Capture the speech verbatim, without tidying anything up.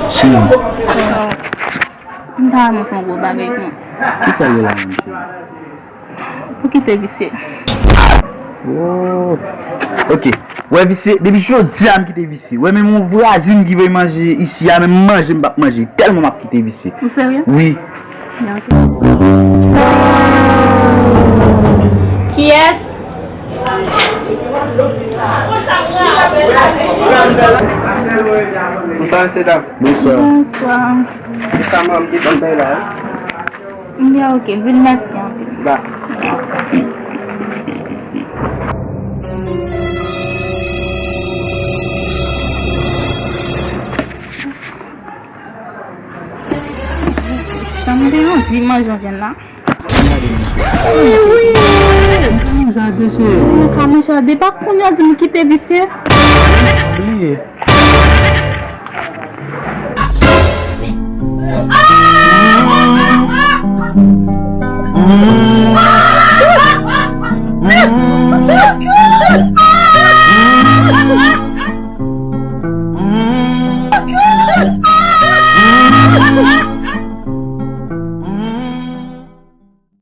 Cheri. M ta renmen fè yon gwo bagay pou ou. Kisa l ye la menm, cheri? Pou kite visye. Oh. Ok. Wè visye, depi jodi a m kite visye. Wè menm yon vwazin ki vle manje isi a, menm manje m p ap manje. Tèlman m ap kite visye. Ou serye? Wi. Kiyès? Bonswa, mesye dam. Bonswa. Bonswa. Kisa manm depann bay la? Byen, ok, di l mèsi anpil. Ba. Jan m te anvi manje vyann la. Manje a de, cheri. Mwen ka manje a de, pa kounye a di m kite visye. Bliye.